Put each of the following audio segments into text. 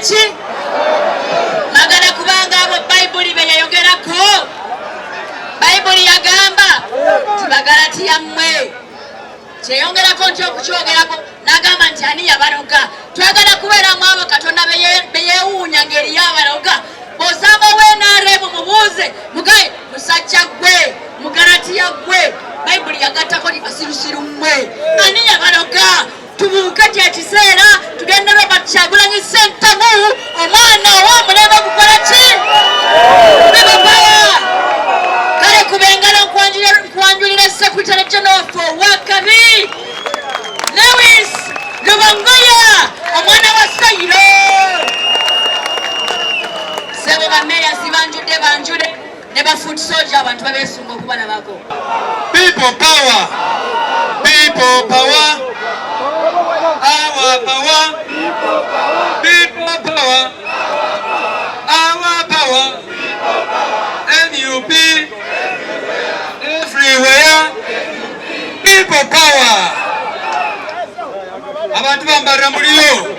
ki? Mwagala kuba ng'abo Baibuli be yayogerako? Baibuli yagamba nti Bagalatiya mmwe. Kyeyongerako nti okukyogerako n'agamba nti ani yabaloga? Twagala kubeera mu abo Katonda be yeewuunya ng'eriyo abaloga. Bw'osanga owa nrm mubuuze mugaye musajja ggwe Mugalatiya ggwe. Baibuli yagattako nti basirusiru mmwe. Ani yabaloga? Tubuuke kyekiseera tugende Robert Kyagulanyi Ssentamu omwana ow'omulembe gukola ki? Bibabawa kale kuba engalo nkwanjulira Secretary General waffe owakabi Lewis Lubongoya omwana wa Sayiro. Ssebo bameeya sibanjudde banjule ne ba foot soldier abantu babesunga okubalabako. People power. People power. Our power. People power. Our power. NUP. Everywhere. People power. Abantu bambarira muliyo.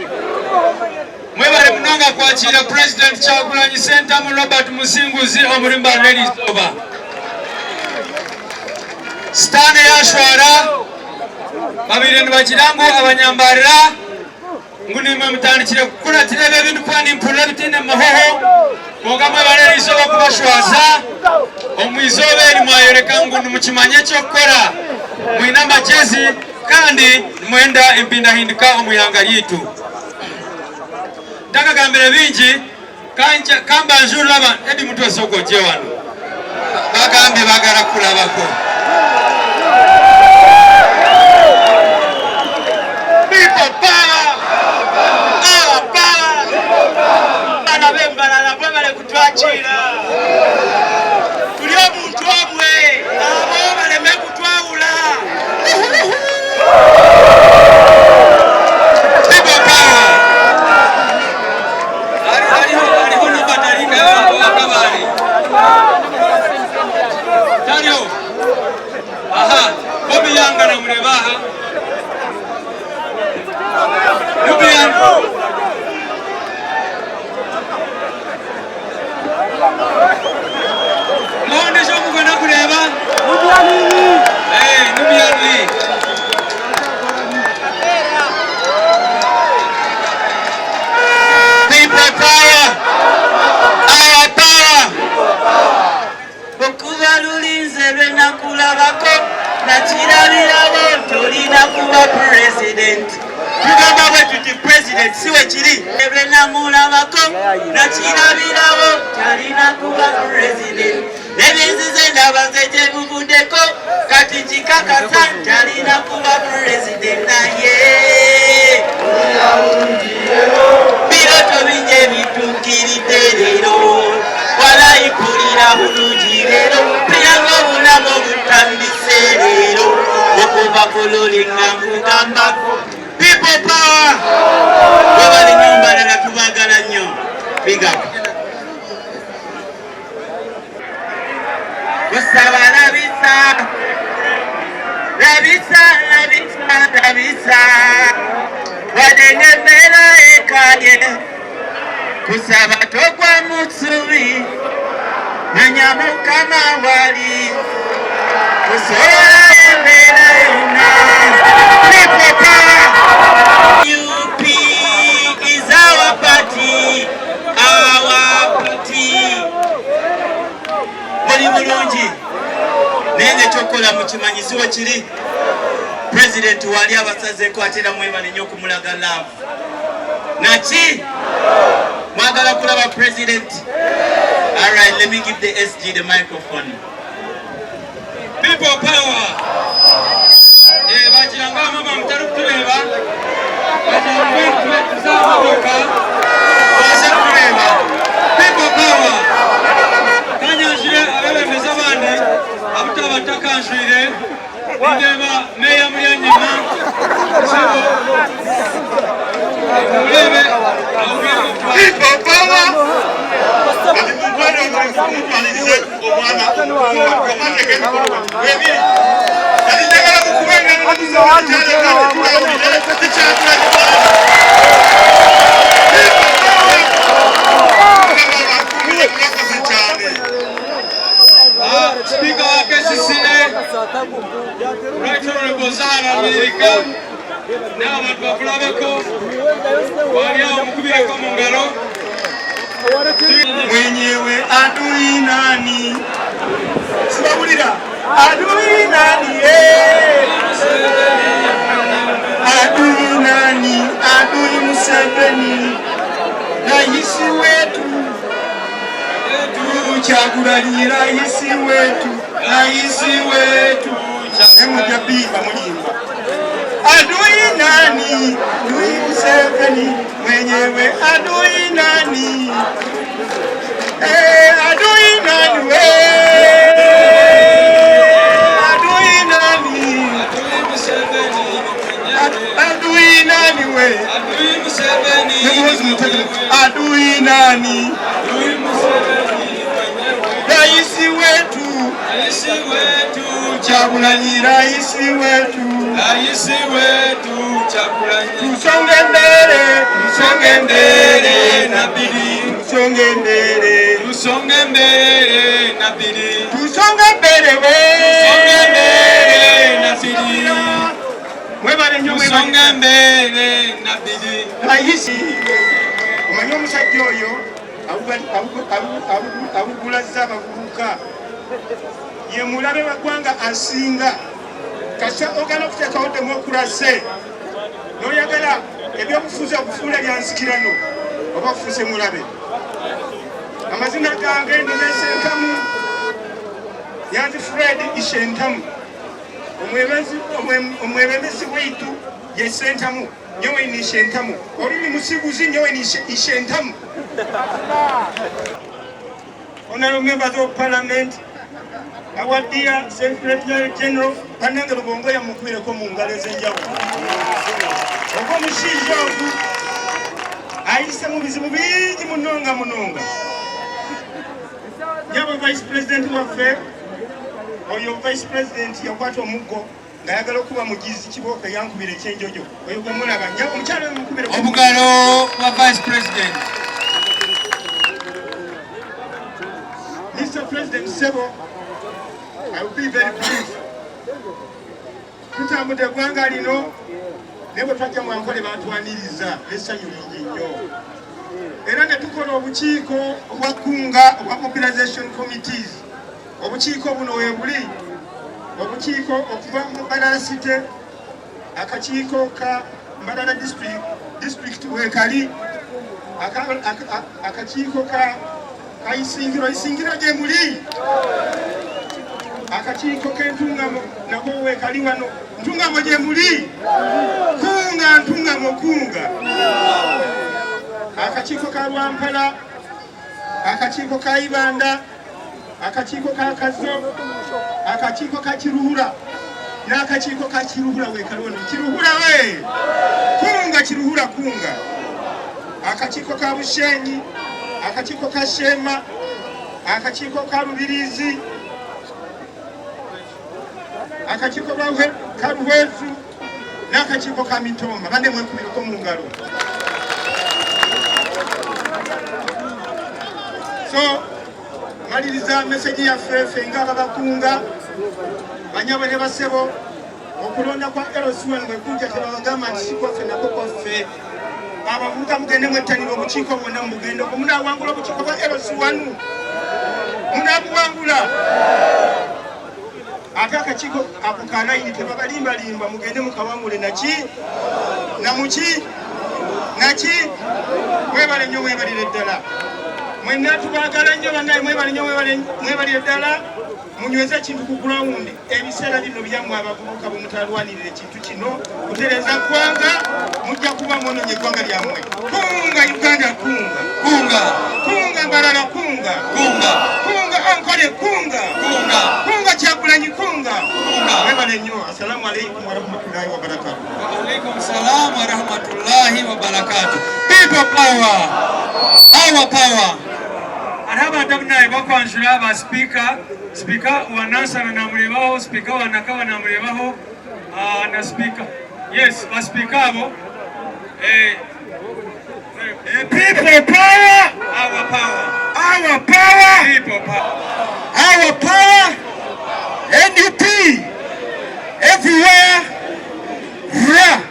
Mwebale munonga kwakiira President Kyagulanyi Ssentamu Robert Musinguzi omuri Mbarara erizooba. Sitaane yashwara babaire nibagira ngu abanyambarira ngu nimwe mutandikire kukuratira ebi ebindikuba nimpurira bitaine mahoho kwonka mwebale erizooba kubashwaza omu izooba eri mwayoreka ngu nimukimanya eky'okukora mwine amagyezi kandi nimwenda empindahinduka omu ihanga ryaitu. Ntakagambire bingi, ka mbanjurire abantu. Eddie Mutwe sooka ogye wano. Bagambye bagala kukulabako. People power! Our power! Abaana b'e Mbarara mwebale kutwakiira. Tuli obuntu obwe abo baleme kutwawula. People power! Hariho hariho Robert Aringa owa Kabale. Tariho. Aha, Bobi Young namureba aha. Bobi Young. N'ondiijo ogu nakureeba Nubian Lee. People power! Our power! Okuva luli nze lwe nakulabako nakirabirawo tolina kuba president. Tugamba bwe tuti president si we kiri. Lwe namulabako nakirabirawo talina kuba president. Nebyenzize ndaba nze gye buvuddeko kati kikakasa talina kuba president naye. Biroto bingi ebituukiridde leero walayi mpulira bulungi leero mpulira ng'obulamu obutandise leero okuva ku luli nga nkugamba People power! Webale nnyo Mbarara tubaagala nnyo. Big up. Kusaba labisa labisa labisa labisa wadde ng'embeera ekaye kusaba togwa mu ssubi manya mukama wali kusobola embeera yonna. People power! UP is our party, our party. Muli bulungi naye nga ekyokukola mukimanyi si wekiri. Pulezidenti wali abasazeeko ate era mwebale nnyo okumulaga love. Naki mwagala kulaba president? All right, let me give the SG the microphone. People power! Eh, bagira ngu mama mutari kutureeba bagira ngu tube tuza aha motoka baze kutureeba. People power! Kanyanjure abebembezi abandi abu twaba tutakanjwire. Nindeeba meeya Muryanyima sebo mureebe People power! Kati mutwale mutwalirize omwana omuto emikono ebiri. Kati njagala mukube engalo ne mukyaleka tukawulire tikyakulanye. People power! Wali awo mukubireko mu ngalo. Mwenyewe adui nani? Sibawulira. Adui nani? Eh. Adui nani? Adui Museveni. Raisi wetu. Kyagulanyi raisi wetu. Raisi wetu. Nemujja bimba mulimba. Adui nani? Adui Museveni. Mwenyewe adui nani? Eh, adui nani we? Adui nani? Adui nani we? Adui nani? Raisi wetu. Raisi wetu. Kyagulanyi raisi wetu. Raisi wetu Kyagulanyi. Tusonge mbele, tusonge mbele na bidii. Tusonge mbele. Tusonge mbele na bidii. Tusonge mbele we. Tusonge mbele na bidii. Mwebale nnyo mwebale. Tusonge mbele na bidii. Raisi. Omanyi omusajja oyo abugulazza abavubuka. Ye mulabe wa ggwanga asinga. Kasita ogana okuteekawo demokulase n'oyagala ebyobufuzi okufuula bya nsikirano oba ofuuse mulabe. Amazina gange ndi Sentamu Nyanzi Fred Ishentamu, omwebembezi waitu ye Sentamu, nyowe ni Ishentamu, oli ni musiguzi, nyowe ni Ishentamu. Honorable members of parliament, our dear Secretary General, bannange Lubongoya mukubireko mu ngalo ez'enjawulo. Ogwo omushaija ogu ayise mu bizibu bingi munonga munonga. Nyabo Vice President waffe, oyo Vice President yakwata omuggo ng'ayagala okuba mugizi kibooko yankubira ekyenjojo. Oyo gwe mulaba nyabo omukyala oyo mukubire obugalo bwa Vice President. Mr. President Sebo, I will be very brief. Tutambudde eggwanga lino naye bwe twajja mu Ankole baatwaniriza n'essanyu lingi nnyo era ne tukola obukiiko obwa kunga obwa mobilization committees. Obukiiko buno weebuli obukiiko okuva mu Mbarara City, akakiiko ka Mbarara district weekali, akakiiko ka Isingiro, Isingiro gye muli, akakiiko k'Entungamo nako weekali wano, Ntungamo gye muli, Kunga, Ntungamo, Kunga, akakiiko ka Lwampala, akakiiko ka Ibanda, akakiiko ka Kazo, akakiiko ka Kiruhura n'akakiiko ka Kiruhura weekali wano, Kiruhura we, Kunga, Kiruhura, Kunga, akakiiko ka Bushenyi, akakiiko ka Sheema, akakiiko ka Rubirizi, akakiiko ka Ruhwezu n'akakiiko ka Mitooma. Banne mwekubireko mu ngalo. So maliriza meseji yaffe ffe ng'ababakunga banyabo ne basebo, okulonda kwa LC1 bwe kujja tebabagamba nti si kwaffe nako kwaffe. Abavubuka mugende mwettanire obukiiko bwonna mubugende obwo, munaawangula obukiiko bwa LC1, munaabuwangula. Ate akakiiko ako ka layini tebabalimbalimba, mugende mukawangule naki namuki naki. Mwebale nnyo, mwebalire ddala mwenna, tubaagala nnyo bannaye, mwebale nnyo, mwebalire ddala. Munyweze ekintu ku ground. Ebiseera bino byammwe abavubuka bwe mutalwanirira ekintu kino kutereeza ggwanga, mujja kuba mwononye eggwanga lyammwe. Kunga Uganda, kunga, kunga, kunga Mbarara, kunga, kunga, kunga Ankole, kunga, kunga, kunga Kyagulanyi, kunga, kunga. Mwebale nnyo. Assalamu alaikum warahmatullahi wabarakatuh. Wa alaikum salam wa rahmatullahi wa barakatuh. People power, our power. Hariho abantu abu naawe bakwanjura ba sipiika, sipiika wa Nansana namureebaho, sipiika wa Nakawa namureebaho, na sipiika, yes, ba sipiika abo. People power, our power, our power, people power, our power, NUP, everywhere, ra.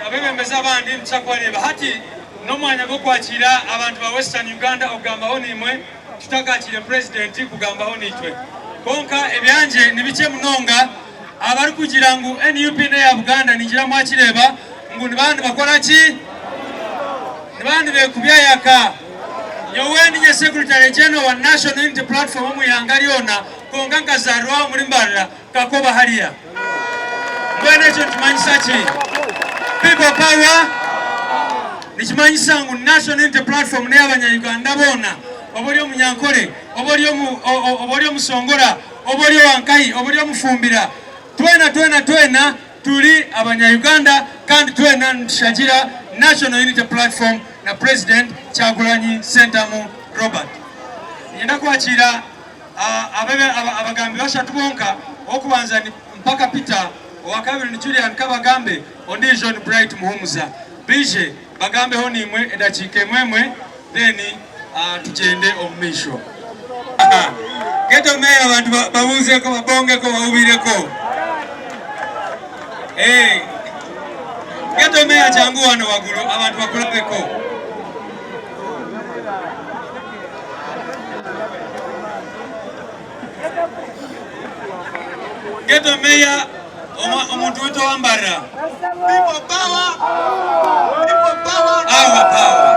Abebembezi abandi nituza kubareeba. Hati n'omwanya gw'okwakiira abantu ba Western Uganda okugambaho naimwe tutakakiire Purezidenti kugambaho naitwe. Kwonka ebyangye ni bikye munonga. Abarikugira ngu NUP n'eya Buganda ningira mwakireeba ngu nibaba nibakora ki? Nibaba nibeekubya ayaka. Nyowe ninye Secretary General wa National Unity Platform omu ihanga ryona kwonka nkazaarirwa omuri Mbarara Kakoba hariya. Mbwenu ekyo nikimanyisa ki? People power nikimanyisa ngu National Unity Platform n'ey'abanya-Uganda boona, oba ori Omunyankore, oba ori oba ori Omusongora, oba ori owa Nkahi, oba ori Omufumbira, twena twena twena turi abanya-Uganda kandi twena nitushagira National Unity Platform na President Kyagulanyi Ssentamu Robert. Niinyenda kwakiira Abagambi bashatu bonka, ow'okubanza ni Mpaka Peter, owakabiri ni Julian Kabagambe, ondiijo ni Bright Muhumuza. Baije bagambeho naimwe edakiika emwe emwe then tugyende omu maisho. Ghetto Mayor abantu babuuzeko, babongeko, bawubireko. Ghetto Mayor jangu wano wagulu abantu bakulabeko. Ghetto Mayor omuntu witu owambarira. People power! People power! Our power!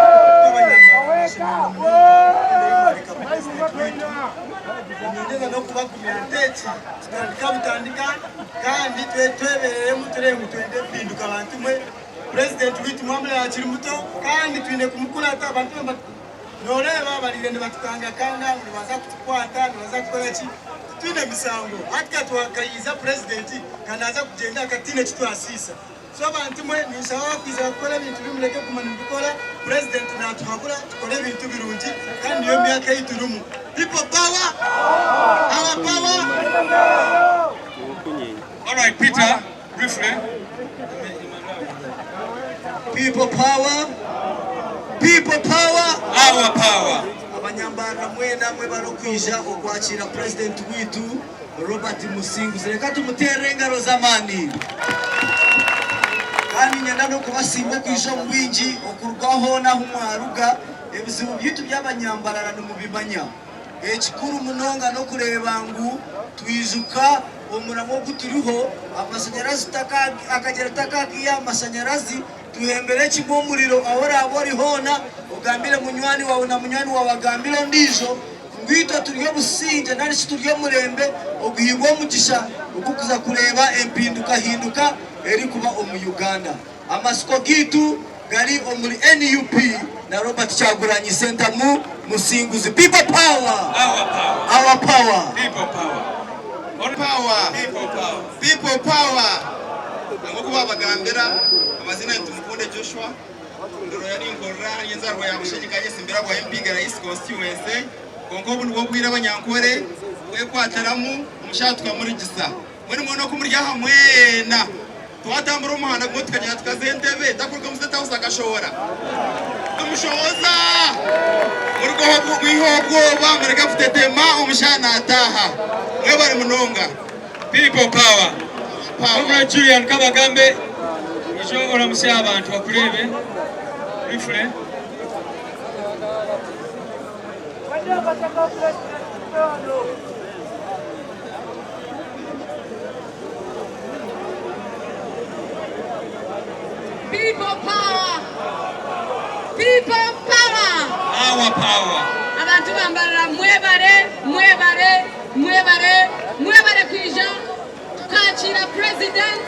Ninyendeza n'okubagumya nti eki kitandika butandika kandi twebereremu turebe ngu twende empinduka bantu mwe. Purezidenti waitu mwamureba akiri muto kandi twine kumukurata abantu noreeba bariire nibatukangakanga ngu nibaza kutukwata nibaza kukora ki titwine misango hati ka twakayiza purezidenti ka naza kugyenda ka titwine eki twasiisa so bantu mwe ninshaba abakwiza kukora ebintu bi mureke kuguma nimubikora purezidenti natuhabura tukore ebintu birungi kandi niyo myaka ei turimu people power our power. Alright Peter briefly. People power, people power, Our power. Abanyambarara mwena mwebare okwija okwakira president waitu Robert Musinguzi reka tumuterere engaro z'amaani. Kandi niinyenda n'okubasiima okwija omu bwingi okuruga hoona ahu mwaruga, ebizibu byaitu by'abanyambarara nimubimanya. Ekikuru munonga n'okureeba ngu twijuka omuramwa ogu turiho, amashanyarazi akagyera takakiiha aha mashanyarazi, tuhembere kimwe omuriro ahu oraabe ori hoona, ogambire munywani waawe na munywani waawe agambire ondiijo ngu itwe turi obusingye nari shi turi omurembe oguhairwe omugisha ogw'okuza kureeba empindukahinduka erikuba omu Uganda. Amatsiko gaitu gari omuri nup na Robert Kyagulanyi Ssentamu Musinguzi. People power! Our power! Our power! People power! Power! People power! People power! Nk'oku baabagambira, amaziina ni Tumukunde Joshua, ndi looya ninkorera ahari enzaarwa ya Bushenyi kandi nyesimbire ahabwa MP Igara East Constituency. Kwonka obu nibwo bwire Abanyankore kwekwatiramu omushaija tukamurigisa. Mbwenu mwena oku muri aha mwena twatambura omuhanda gumwe tukagyenda tukaza Entebbe takuruga omu State House akashohora tumushohoza murugeho mwiheho obwoba mureke kutetema omushaija nataaha mwebare munonga. People power. Comrade Julian Kabagambe ija oramusye abantu bakureebe briefly. People power! People power! Our power! Abantu bambarira mwebare mwebare mwebare mwebare kwija tukakiira president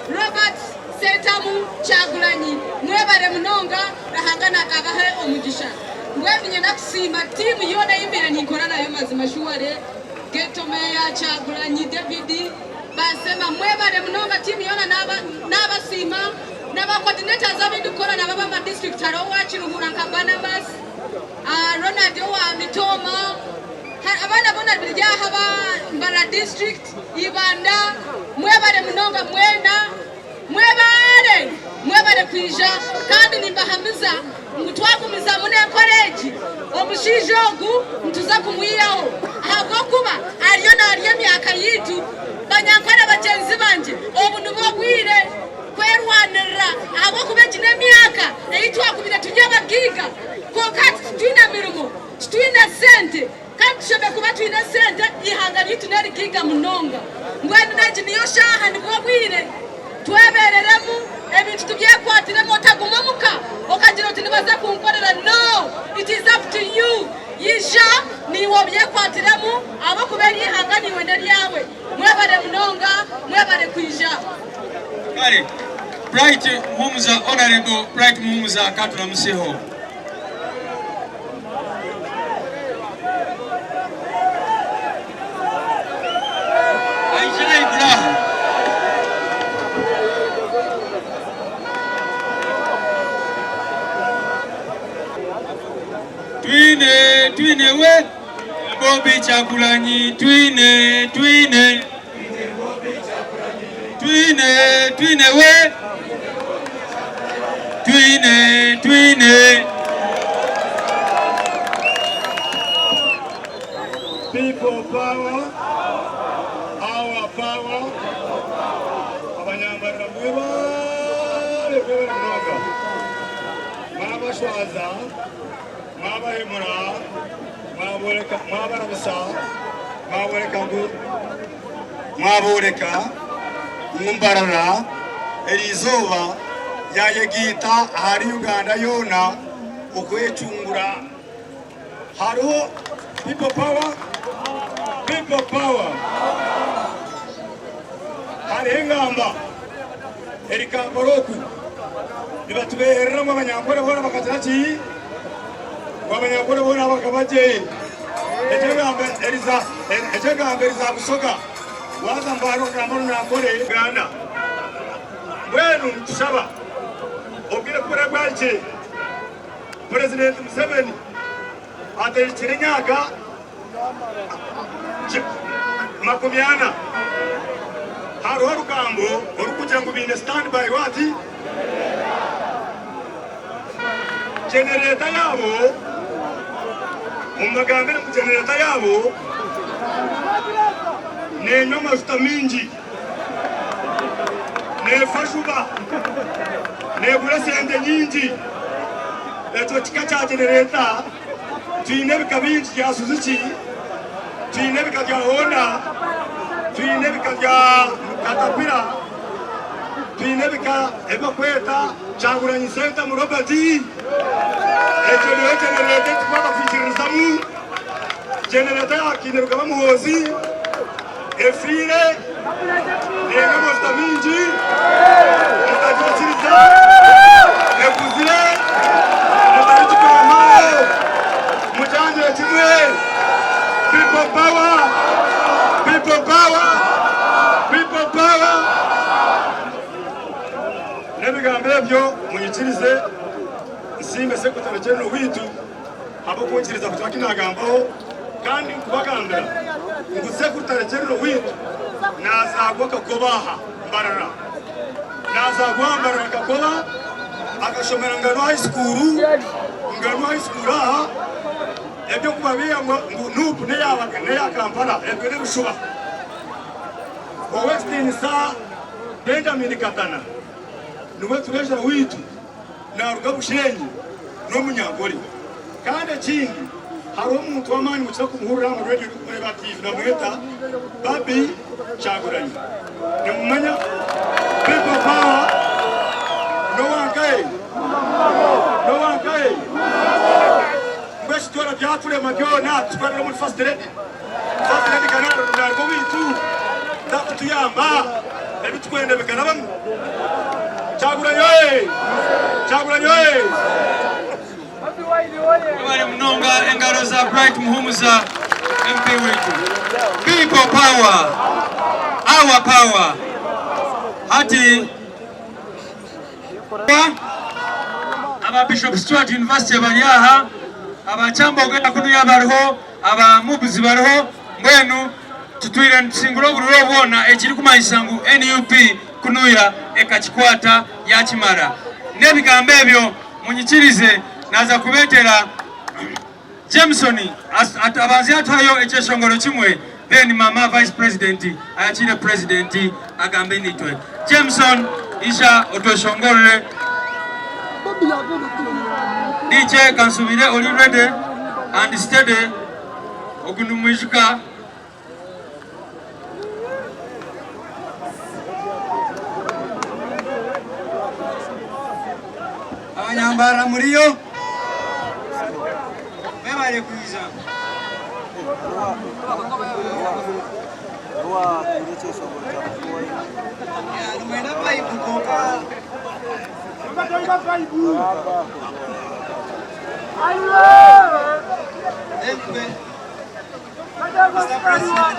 Robert Sentamu Kyagulanyi mwebare munonga Ruhanga abahe omugisha mbwenu niinyenda kusiima tiimu yoona ei mbaire ninkora nayo mazima shuware Ghetto Mayor Kyagulanyi David Bansema mwebare munonga team yoona nabasiima na ba coordinators abu ndikukora nabo ab'ama district hariho owa Kiruhura nka Barnabas, Ronald owa Mitooma abaana boona biri aha aba Mbarara district, Ibanda mwebare munonga mwena. Mwebaare! Mwebare kwija kandi nimbahamiza ngu twagumizamu n'enkora egi, omushaija ogu nituza kumwihaho ahabw'okuba ariyo naarya emyaka yaitu. Banyankore bagyenzi bangye, obu nibwo bwire. kwerwanirira ahabw'okuba egi n'emyaka ei twakubire turi abagaiga kwonka hati titwine mirimo, titwine sente kandi tushemereire kuba twine sente eihanga ryaitu n'erigaiga munonga. Mbwenu n'egi niyo shaaha nibwo bwire twebereremu ebintu tubyekwatiremu otaguma omuka okagira oti nibaza kunkorera no it is up to you ija niiwe obyekwatiremu ahabw'okuba eri eihanga niiwe n'eryawe. Mwebare munonga, mwebare kwija. Kale Bright Muhumuza Honourable Bright Muhumuza katuramuseho. Aije ahaiguru aha. Twine, twine we. Bobi Kyagulanyi twine twine twine twine we twine twine. People power, our power. Abanyambarira mwebale mwebale munonga. Mwabashwaza, mwabahemura. Mwabooreka, mwabarabisa, mwabooreka ngu, mwabooreka ngu Mbarara eriizooba yaayegaita ahari Uganda yoona okwecungura. Hariho People Power, People Power. Hariho engamba eri Kampala oku nibatubeherera ngu Abanyankore boona bakagira ki? Ngu Abanyankore boona bakaba gye. Egyo engamba eri za Busoga. Waaza Mbale okagamba Orunyankore. Uganda. Mbwenu nitushaba obwire ku burabwahikye, Purezidenti Museveni ategyekire emyaka 40. Hariho orugambo orurikugira ngu baine stand by what? Genereeta yaabo, mubagambire ngu genereeta yaabo nenywa amajuta maingi, nefa juba, negura esente nyingi. Ekyo kika kya genereeta twine ebika bingi bya Suzuki, twine ebika bya Honda, twine ebika bya Caterpillar. Twine ebika ebi barikweta Kyagulanyi Ssentamu Robert. Egyo niyo genereeta ei turikubaasa kwikiririzamu. Genereeta ya Kainerugaba Muhoozi efiire nenywa amajuta maingi, mutagiikiriza, ekuzire, mutarigikomaho, mugyangire kimwe. People power! People power! People power! N'ebigambo ebyo munyikirize nsiime Secretary General waitu ahabw'okunyikiriza kugira eki naagambaho kandi nkubagambira ngu Secretary General waitu naazaarwa Kakoba aha Mbarara. Naazaarwa aha Mbarara Kakoba akashomera Ngano High School, Ngano High School aha. Eby'okubabeiha ngu Nup n'eya Kampala ebyo n'ebishuba. Ow'ekitiinisa Benjamin Katana niwe Treasurer waitu naruga Bushenyi n'omunyankore. Kandi ekindi hariho omuntu w'amaani mukira kumuhurira aha radio n'okumureeba aha TV bamweta Barbie Kyagulanyi. Nimumumanya? People Power n'owankahe? N'owankahe? Mbwenu shi twena byaturema byona tukorere omuri First Lady? First Lady ka naruga owaitu takutuyamba ebitukwenda bikarabamu? Kyagulanyi oye! Kyagulanyi oye! Mwebare munonga engaro za Bright Muhumuza MP waitu. People power! Our power! Hati Aba Bishop Stuart University bari aha, aba Kyambogo na kunuya bariho, aba MUBS bariho, mbwenu tutwire nitusingura obururu obu bwona ekirikumanyisa ngu NUP kunuya ekakikwata yakimara. N'ebigambo ebyo munyikirize naaza kubeetera Jameson abanze atuhayo ekyeshongoro kimwe then mama vice president ayakiire president agambe naitwe. Jameson. Ija otweshongorere. DJ kansubire ori ready and steady ogu nimwijuka. Abanyambarara muriyo? Mwebare kwija. Nimwenda vibe kwonka Mister President,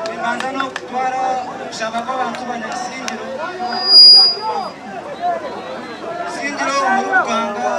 nimbanza n'okutwara okushaba kw'abantu banyakisingiro Kisingiro omuri Buganga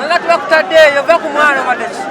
Nga tebakutaddeeyo va ku mwana obadde ki?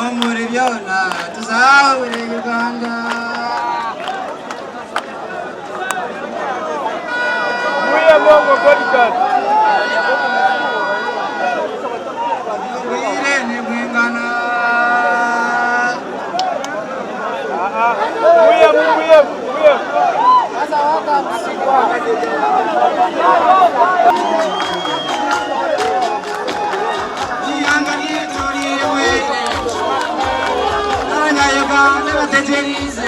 Omuri byona tuzahure Uganda. Obwire nibwingana. Ihanga ryaitu rimwe. Abanya-Uganda bategyereize.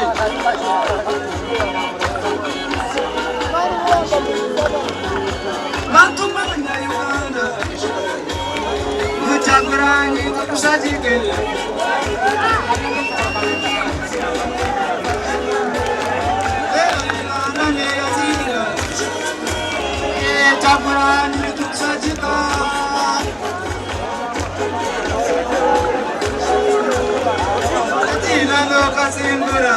Bantu b'abanya-Uganda mukyaguranye tukushagike. Kyaguranye tukushagika. Atiina n'okasingura.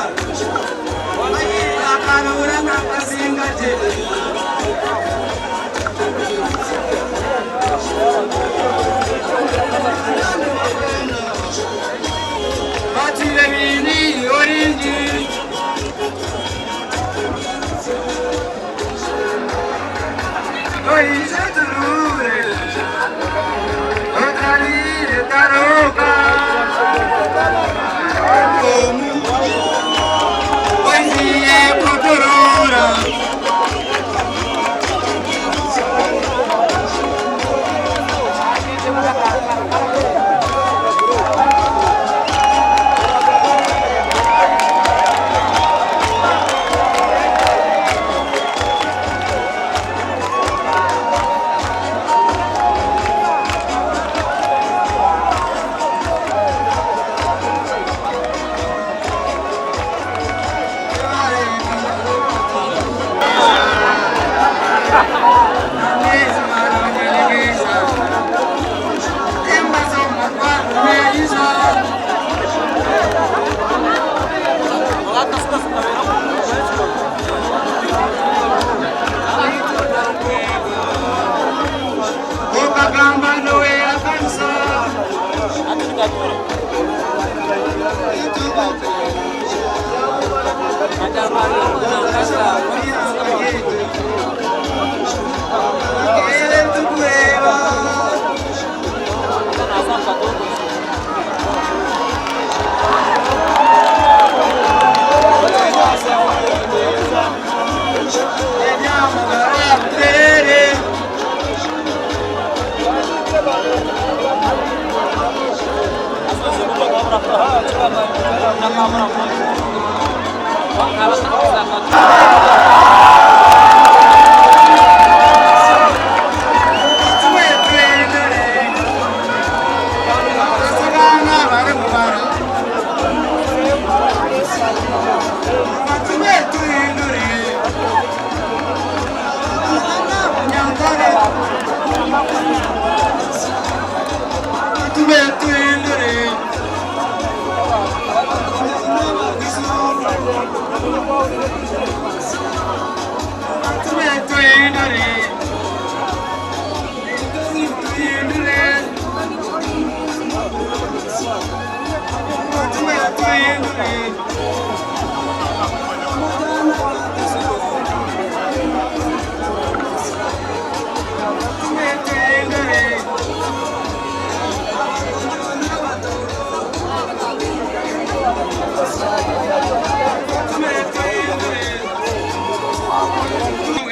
Akarura n'akasinga gye. Batire bini oringi. Oije turure. Otarire taroka. Omu. Oiziye kuturura.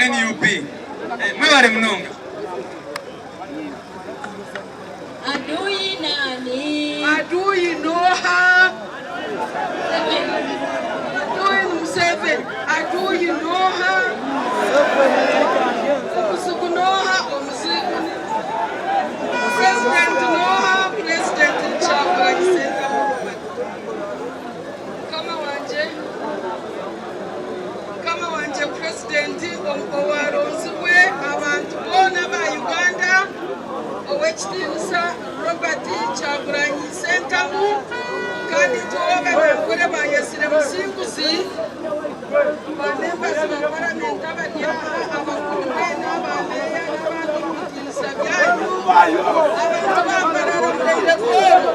NUP. Mwebare munonga. Adui nani? Adui noha? Adui ni Museveni. Adui noha? Omuzigu noha? Omuzigu ni President noha? President Kyagulanyi Ssentamu Robert. Mukama wangye, Mukama wangye President owaronzirwe abantu boona aba Uganda, Ow'ekitiinisa Robert Kyagulanyi Ssentamu kandi itwe ow'Abanyankore bayetsire Musinguzi, ba members ba paramenti abari aha, abakuru mwena, ba meeya n'abandi omu bitiinisa byanyu, abantu ba Mbarara muraire bworo.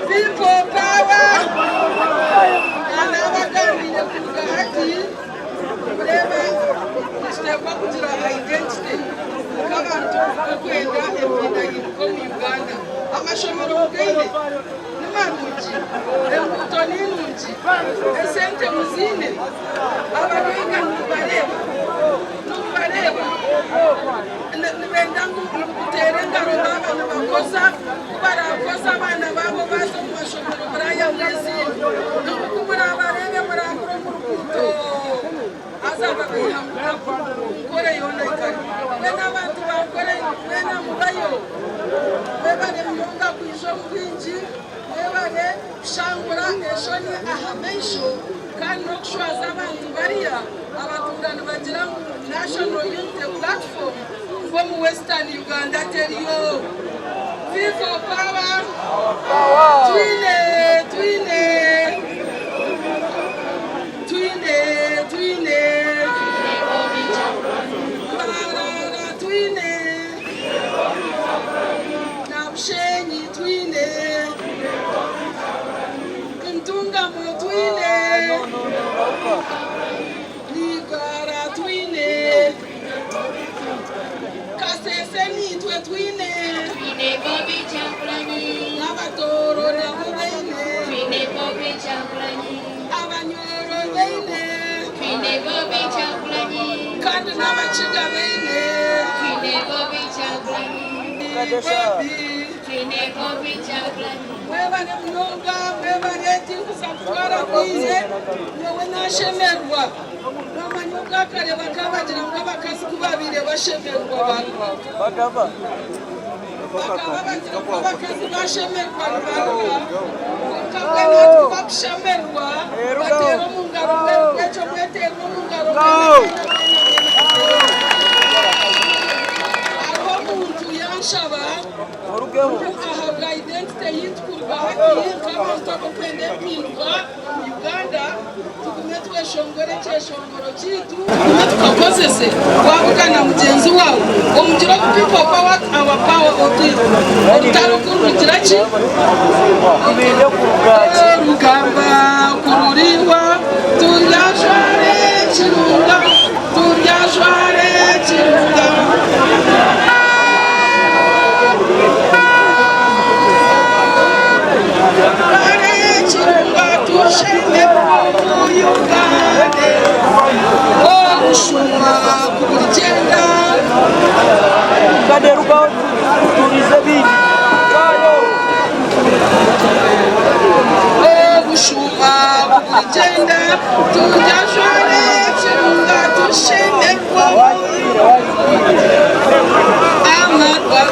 People power! Nabagambiire kuruga hati Kureeba nituteekwa kugira identity nk'abantu b'okwenda empindahinduka omu Uganda. Amashomero mugaine ni marungi, enguuto ni nungi, esente muziine, abagaiga nimubareeba, nimubareeba nibenda ngu muteere engaro baaba nibakoza, ku baraakoze abaana baabo baaza omu mashomero murayabura ezindi, ngu ku muraabareebe murambure omu ruguuto. Haza babaiha ngu Nkore yoona ekari. Mbwenu abantu ba Nkore mwena mubayo. Mwebare munonga kwija omu bwingi, mwebare kushangura enshoni aha maisho kandi n'okushwaza abantu bariya abatuura nibagira ngu National Unity Platform ngu omu Western Uganda teriyo. People power! Twine! Twine! Twine, twine, Mbarara twine, na Bushenyi twine, Ntungamo twine, Igara twine, Kasese nitwe twine, n'Abatooro nabo baine. Abanyoro baine. Twine Bobi Kyagulanyi. Kandi n'Abakiga baine. Twine Bobi Kyagulanyi. Bobi. Twine Bobi Kyagulanyi. Mwebare munonga, mwebare tinkuza kutwara bwire, nyowe nashemerwa. Nomanya obwakare bakaba bagira ngu abakazi ku babaire bashemerwa baruga. Bakaba bagira ngu abakazi bashemerwa nibaruga. Kwonka mbwenu hati ku bakushemerwa bateera omu ngaro mbwenu bwekyo mweteerwe omu ngaro mwena mwena mwena mwena muteere omu ngaro. Hariho omuntu yanshaba ngu ahabwa identity yaitu kuruga hati nk'abantu abarikwenda empinduka omu Uganda tugume tweshongore ekyeshongoro kyaitu. Tugume tukakozese wabugana mugyenzi waawe omugire ogu people power our power oti orutaro ku rurugira ki orugamba ku rurihwa turyajwara. Mutungi ajware ekirunga tushemerwe amarwa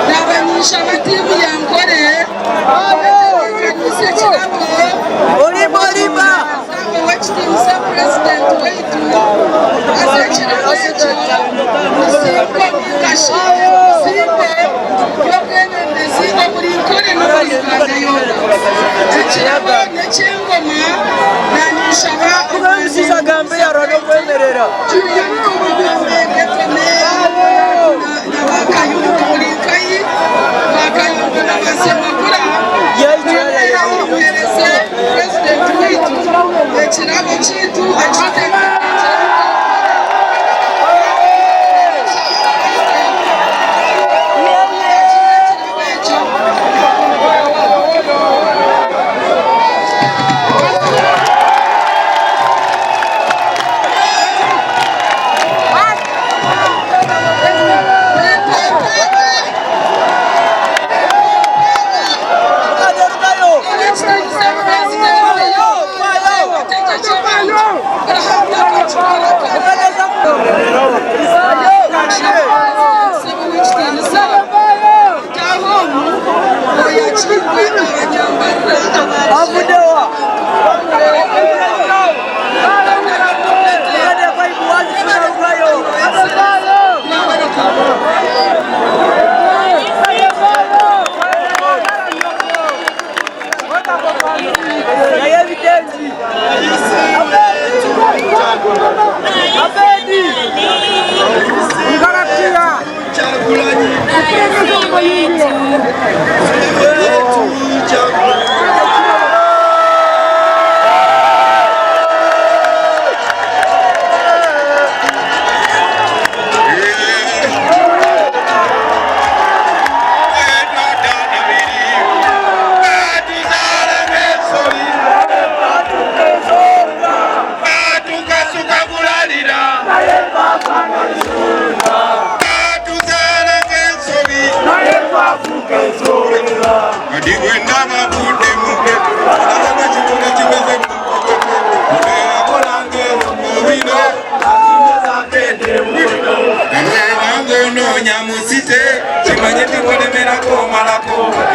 Naaba tiimu ya Nkore batebeekanise ekirabo ow'ekitiinisa Purezidenti waitu. Haza ekirabo ekyo nisimpo ningashi obusimbe bw'obwebembezi omuri Nkore n'omuri Uganda yoona. Ekirabo n'eky'engoma naanye nshaba Julian Kabagambe na ba Kayunga buri nkayi ba Kayunga na ba Ssemakula muhereze Purezidenti waitu ekirabo kyaitu ekituteekateekire.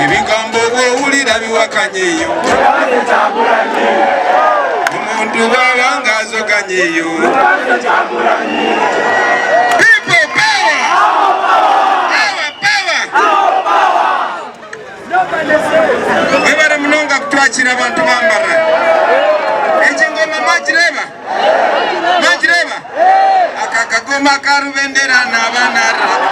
Ebigambo bw'owulira biwakanye eyo omuntu bw'aba ng'azoganye eyo. People power! Power, power! Mwebale munonga kutwakira abantu bambara. Egi ngoma mwagireba? Mwagireba? Aka kagoma ka Rubendera n'abanara.